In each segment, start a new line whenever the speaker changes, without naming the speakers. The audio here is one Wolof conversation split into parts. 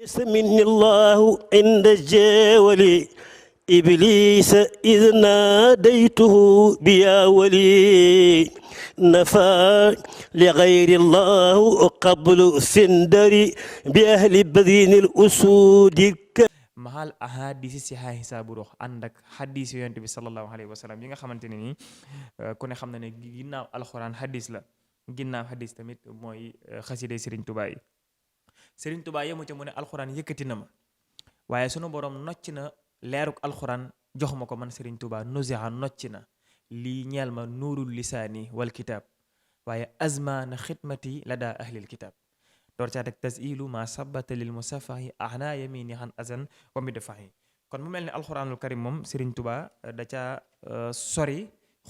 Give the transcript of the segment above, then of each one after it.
يسمني الله عند الجاول إبليس إذ ناديته بيا ولي نفى لغير الله قبل سندري بأهل بذين الأسود
mahal ahadisi si xaa xisaabu rox ànd ak xadis yonent bi sallallahu alayhi wa sallam yi nga xamante ne nii ku ne xam na ne ginnaaw alxuraan xadis la ginnaaw xadis tamit mooy xasiday Serigne Touba yi Serigne Touba yemu ca mu ne alxuraan yëkkati na ma waaye sunu borom nocc na leeruk alxuraan jox ma ko man Serigne Touba nuziha nocc na lii ñeel ma nuurul lisaani wal kitaab waaye azma na xidmati la daa ahlil kitaab door caa teg tasilu ma sabata lil musafahi ahna yamini xan azan wa midfahi kon mu mel ne alxuraanul karim moom Serigne Touba da caa sori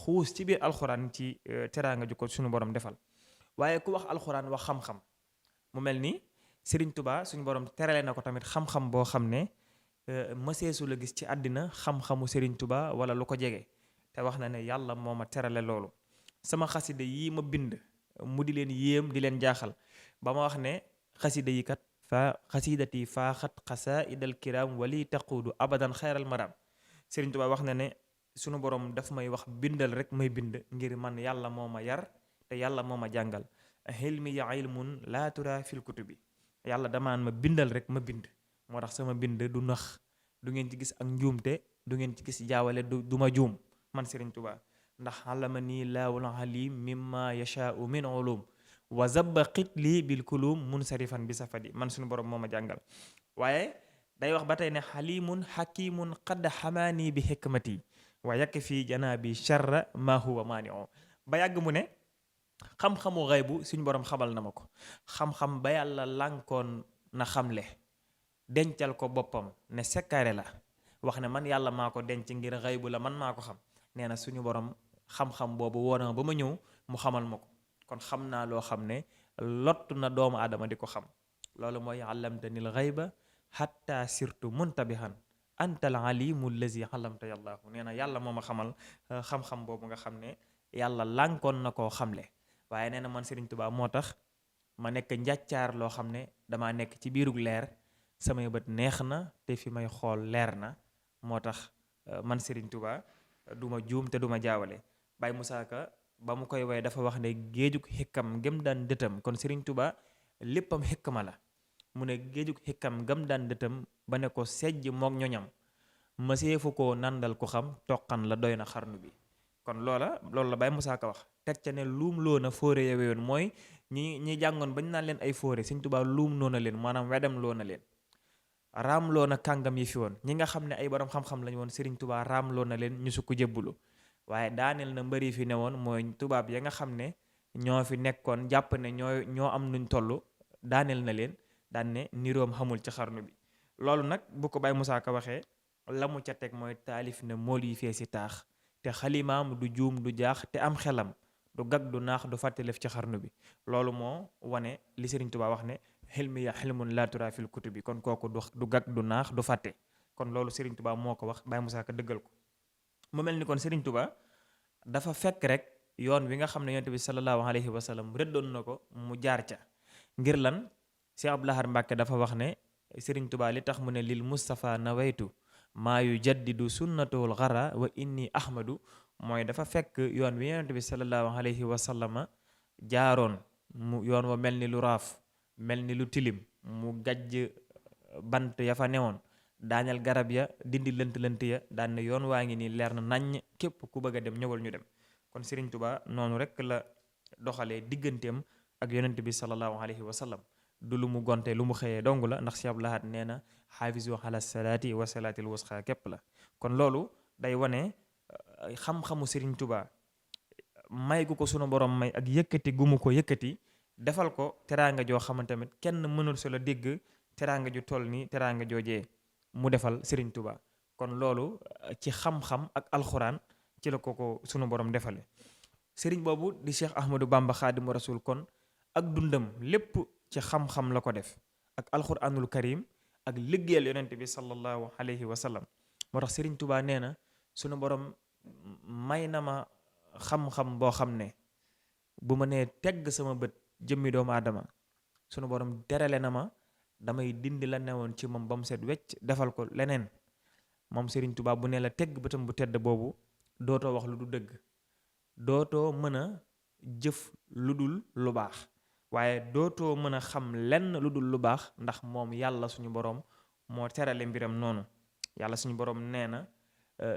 xuus ci biir alxuraan ci teraanga ju ko suñu borom defal waaye ku wax alxuraan wax xam-xam mu mel ni Serigne Touba suñu borom terale na ko tamit xam-xam boo xam ne mëseesu la gis ci àddina xam-xamu Serigne Touba wala lu ko jege te wax na ne yàlla moo ma terale loolu sama xasida yii ma bind mu di leen yéem di leen jaaxal ba ma wax ne xasida yi kat fa xasidati faaxat xasaidal kiram wali taquudu abadan xayral maram Serigne Touba wax na ne sunu borom daf may wax bindal rek may bind ngir man yàlla moo ma yar te yàlla moo ma jàngal xilmi ya ilmun laa tura fil kutubi yàlla damaan ma bindal rek ma bind moo tax sama bind du nax du ngeen ci gis ak njuumte du ngeen ci gis jaawale du ma juum man Serigne Touba ndax alama nii laawul alim mimma yashaau min ulum wa zabba xitli bil kulum munsarifan bi safadi man suñu borom moo ma jàngal waaye day wax ba tey ne xalimun xakimun qad xamaani bi xikmati wa yakk fii janaabi charra ma huwa maaniu ba yàgg mu ne xam-xamu xaybu suñu borom xamal na ma ko xam-xam ba yàlla lànkoon na xamle dencal ko boppam ne sekkaare la wax ne man yàlla maa ko denc ngir xaybu la man maa ko xam nee na suñu borom xam-xam boobu woona ba ma ñëw mu xamal ma ko kon xam naa loo xam ne lott na doomu aadama di ko xam loolu mooy allamtanil xayba hatta sirtu muntabihan antal alimu lazi allamta yàllaahu nee na yàlla moo ma xamal xam-xam boobu nga xam ne yàlla lànkoon na koo xamle waaye nee na man Serigne Touba moo tax ma nekk njàccaar loo xam ne damaa nekk ci biirug leer samay bët neex na te fi may xool leer na moo tax man Serigne Touba du ma juum te du ma jaawale Baye Moussa Ka ba mu koy way dafa wax ne géejug xikkam gëm daan dëtam kon Serigne Touba léppam xikkama la mu ne géejug xikkam gëm daan dëtam ba ne ko sejj mook ñoñam ma seefu ko nandal ko xam toqan la doy na xarnu bi kon loolu la Baye Moussa Ka wax teg ca ne luum loo na fóore ya weyoon mooy ñi jàngoon bañ naan leen ay fóore Serigne Touba luum loo na leen maanaam wedam loo na leen raam loo na kàngam yi fi woon ñi nga xam ne ay borom xam-xam lañu woon Serigne Touba raam loo na leen ñu sukk jébbulu waaye daaneel na mbëri fi ne woon mooy tubaab ya nga xam ne ñoo fi nekkoon jàpp ne ñoo am nuñ toll daaneel na leen daan ne niroom xamul ci xarnu bi loolu nag bu ko Baye Moussa Ka waxee la mu ca teg mooy taalif ne mool yi fee si taax te xalimaam du juum du jaax te am xelam du gag du naax du fàttalef ci xarnu bi loolu moo wane li Serigne Touba wax ne xilmi ya xilmun laa tura fil kutubi kon kooku du gag du naax du fàtte kon loolu Serigne Touba moo ko wax Baye Moussa Ka dëggal ko mu mel ni kon Serigne Touba dafa fekk rek yoon wi nga xam ne yonent bi sallallahu alayhi wa sallam rëddoon na ko mu jaar ca ngir lan Cheikh Abdou Lahad Mbacké dafa wax ne Serigne Touba li tax mu ne lil Mustafa nawaytu maa yu jaddidu sunnatul xara wa inni ahmadu mooy dafa fekk yoon wi yonent bi sallallahu alayhi wa sallama jaaroon mu yoon wa mel ni lu raaf mel ni lu tilim mu gajj bant ya fa newoon daaneel garab ya dindi lënt-lënt ya daan ne yoon waa ngi nii leer na naññ képp ku bëgg a dem ñëwal ñu dem kon Serigne Touba noonu rek la doxalee digganteem ak yonent bi sallallahu alayhi wa sallam du lu mu gonte lu mu xëyee dong la ndax Cheikh Abdou Lahad nee na xaafisu ala salaati wa salaatil wusxa képp la kon loolu day wane xam-xamu Serigne Touba may gu ko sunu borom may ak yëkkati gu mu ko yëkkati defal ko teraanga joo xamante tamit kenn mënul solo dégg teraanga ju toll ni teraanga joojee mu defal Serigne Touba kon loolu ci xam-xam ak alxuraan ci la ko sunu borom defale Serigne boobu di Cheikh Ahmadou Bamba Xaadimu Rasul kon ak dundam lépp ci xam-xam la ko def ak alxuraanul karim ak liggéeyal yonent bi sallallahu alayhi wa sallam moo tax Serigne Touba nee na sunu borom may na ma xam-xam boo xam ne bu ma nee tegg sama bët jëmmi doomu aadama sunu borom terale na ma damay dindi la newoon ci moom ba mu set wecc defal ko leneen. moom Serigne Touba bu ne la tegg bëtam bu tedd boobu dootoo wax lu du dëgg, dootoo mën a jëf lu dul lu baax, waaye dootoo mën a xam lenn lu dul lu baax, ndax moom yàlla suñu borom moo terale mbiram noonu. yàlla suñu borom nee na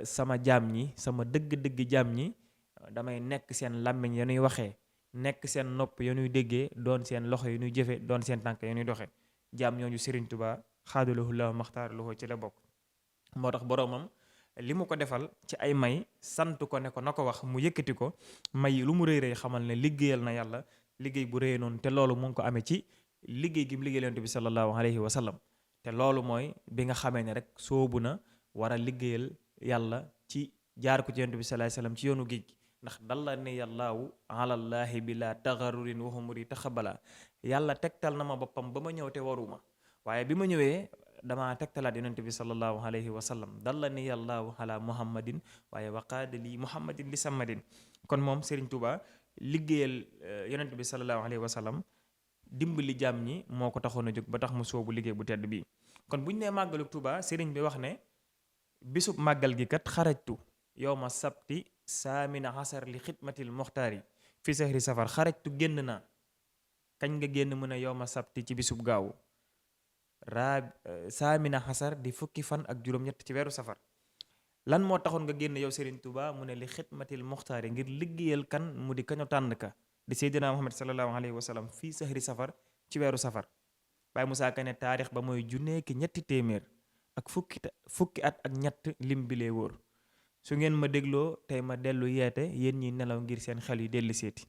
sama jaam ñi, sama dëgg-dëgg jaam ñi, damay nekk seen làmmiñ ya ñuy waxee, nekk seen nopp ya ñuy déggee, doon seen loxo yu ñuy jëfe, doon seen tànk ya ñuy doxe. jaam ñooñu Serigne Touba xaadalahu lahu maxtaar lahu ci la bokk. moo tax boroomam li mu ko defal ci ay may sant ko ne ko na ko wax mu yëkkati ko, may lu mu rëy rëy xamal ne liggéeyal na yàlla liggéey bu rëy noonu, te loolu mu ngi ko amee ci liggéey gi mu liggéeyal Yonent bi sallallahu alayhi wa sallam. te loolu mooy bi nga xamee ne rek soobu na war a liggéeyal yàlla ci jaar ko ci Yonent bi sallallahu alayhi wa sallam ci yoonu géej gi, ndax dalla ne yàllaahu alallaahi bi la taxarurin waxumuri taxabala. yàlla tegtal na ma boppam ba ma ñëw te waruma, waaye bi ma ñëwee dama tegtalaat Yonent bi sallallahu alayhi wa sallam. dalla ni yàllaahu ala muhammadin waaye waqaada li muhammadin li samadin. kon moom Serigne Touba liggéeyal Yonent bi sallallahu alayhi wa sallam, dimbali jaam ñi moo ko taxoon a jóg ba tax mu soobu liggéey bu tedd bii. kon bu ñu nee màggalu Touba, Serigne bi wax ne bisub màggal gi kat xarajtu yowma sabti saamina xasar li xidmatil muxtaari fi sahri safar. xarajtu génn naa. kañ nga génn mu ne yowma sabti ci bisub gaawu, saamina xasar di fukki fan ak juróom-ñett ci weeru safar. lan moo taxoon nga génn yow Serigne Touba mu ne li xidmatil muxtaari ngir liggéeyal kan mu di kañu tànn ka di Seydina Muhammad sallallahu alayhi wa sallam fii sahri safar ci weeru safar. Baye Moussa Ka ne taarix ba mooy junne ki ñetti téeméer ak fukki at ak ñett lim bi lee wóor. su ngeen ma dégloo tey ma dellu yeete yéen ñi nelaw ngir seen xel yu dellu seeti.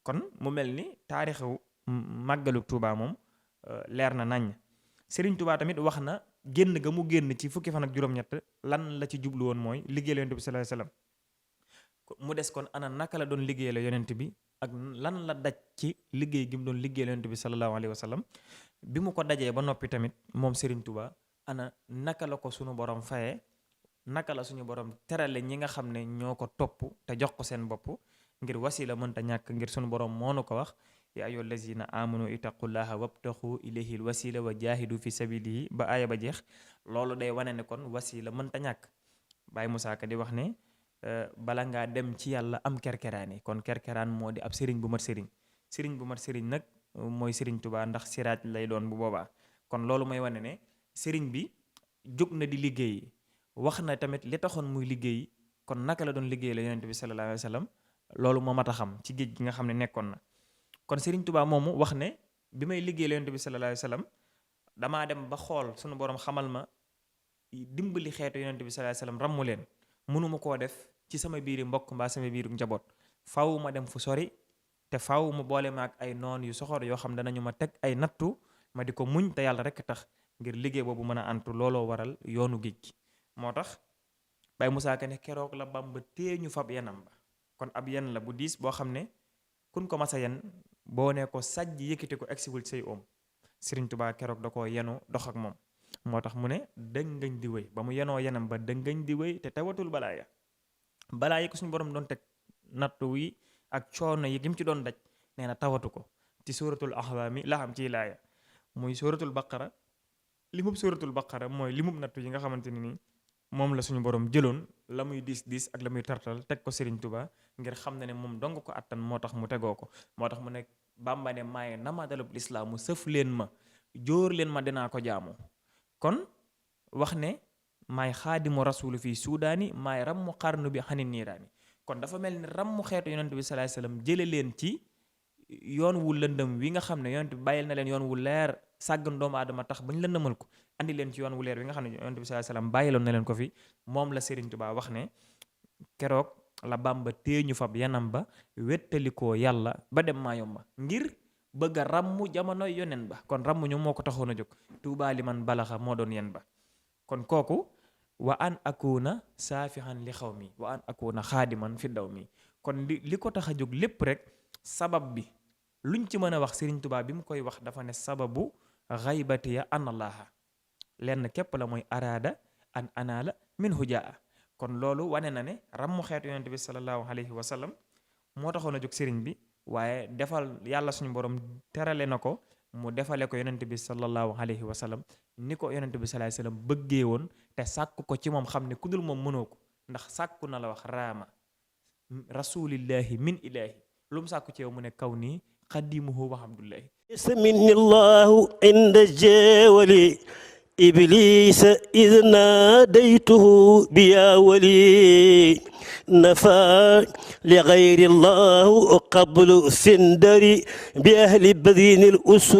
kon mu mel ni taarixu màggalu Touba moom leer na nañ. Serigne Touba tamit wax na génn ga mu génn ci fukki fan ak juróom-ñett lan la ci jublu woon mooy liggéeyal Yonent bi sallallahu alayhi wasallam. mu des kon ana naka la doon liggéeyal Yonent bi ak lan la daj ci liggéey gi mu doon liggéeyal Yonent bi sallallahu alayhi wasallam. bi mu ko dajee ba noppi tamit moom Serigne Touba ana naka la ko sunu borom fayee, naka la suñu borom terale ñi nga xam ne ñoo ko topp te jox ko seen bopp, ngir wasila mënta ñàkk, ngir sunu borom moo nu ko wax yaa ayyuha allazina amanu ittaqullaha wabtaxu ilayhi alwasila wa jahidu fi sabilihi ba aaya ba jeex. loolu day wane ne kon wasila mënta ñàkk. Baye Moussa Ka di wax ne bala ngaa dem ci yàlla am kerkeraani. kon kerkeraan moo di ab sëriñ bu mat sëriñ. sëriñ bu mat sëriñ nag mooy Serigne Touba, ndax siraaj lay doon bu boobaa. kon loolu mooy wane ne sëriñ bi jóg na di liggéey, wax na tamit li taxoon muy liggéey. kon naka la doon liggéey la Yonent bi sallallahu alayhi wa sallam, loolu moo mat a xam ci géej gi nga xam ne nekkoon na. kon Serigne Touba moomu wax ne bi may liggéey la Yonent bi sallallahu alayhi wa sallam damaa dem ba xool sunu borom xamal ma dimbali xeetu Yonent bi sallallahu alayhi wa sallam rammu leen mënuma koo def ci sama biiri mbokk mbaa sama biiru njaboot. faw ma dem fu sori, te faw mu boole ma ak ay noon yu soxor yoo xam danañu ma teg ay nattu ma di ko muñ te yàlla rekk tax, ngir liggéey boobu mën a antu. looloo waral yoonu géej gi. moo tax Baye Moussa Ka ne keroog la Bamba tee ñu fab yenam ba. kon ab yen la bu diis boo xam ne kun ko masa yen boo ne ko sajj yëkkati ko egsiwul say oom. Serigne Touba keroog da koo yenu dox ak moom. moo tax mu ne dëngañ di wéy ba mu yenoo yenam ba dëngañ di wéy te tawatul balaa yi ko suñu borom doon teg nattu wi ak coono yi gi mu ci doon daj nee na tawatu ko. ci suratul ahwaami la xam ciy laaya muy suratul baqara. limub suratul baqara mooy limub nattu yi nga xamante ne ni moom la suñu borom jëloon, la muy diis ak la muy tartal teg ko Serigne Touba ngir xam ne ne moom dong ko attan, moo tax mu tegoo ko. moo tax mu ne Bàmba ne maaye nama dalub lislaam mu sëf leen ma jóor leen ma dinaa ko jaamu. kon wax ne maay xaadimu rasulu fii suudaani maay rammu xarnu bi xanin niiraani. kon dafa mel ni rammu xeetu Yonent bi sallallahu alayhi wasallam jële leen ci yoon wu lëndëm wi nga xam ne Yonent bi bàyyil na leen yoon wu leer, sàggan doomu aadama tax bañ lëndëmal ko, andi leen ci yoon wu leer wi nga xam ne Yonent bi sallallahu alayhi wasallam bàyyiloon na leen ko fi. moom la Serigne Touba wax ne keroog la Bàmba tee ñu fab yanam ba wettalikoo yàlla ba dem Maayomba ngir bëgg a ràmmu jamonoy yonen ba. kon ràmmu ñu moo ko taxoon a jóg. Tuubaa li man balaxa moo doon yen ba. kon kooku wa an akuna saafihan li xaw mi wa an akuna xaadiman fi daw mi. kon li ko tax a jóg lépp rek sabab bi luñ ci mën a wax Serigne Touba bi mu koy wax dafa ne sababu xaybatiya an allaha lenn képp la mooy araada an anaala min hujaa. kon loolu wane na ne rammu xeetu Yonent bi sallallahu alayhi wa sallam moo taxoon a jóg Serigne bi, waaye defal yàlla suñu borom terale na ko mu defale ko yonent bi sallallahu alayhi wa sallam ni ko yonent bi sallallahu alayhi wa sallam bëggee woon te sàkku ko ci moom xam ne ku dul moom mënoo ko ndax sàkku na la wax raama rasulillahi min ilahi lu mu sàkku ci yow mu ne kaw nii xadimuhu wa abdullahi
يسمني الله عند الجاول إبليس إذ ناديته بيا ولي نفى لغير الله قبل سندري بأهل بذين الأسود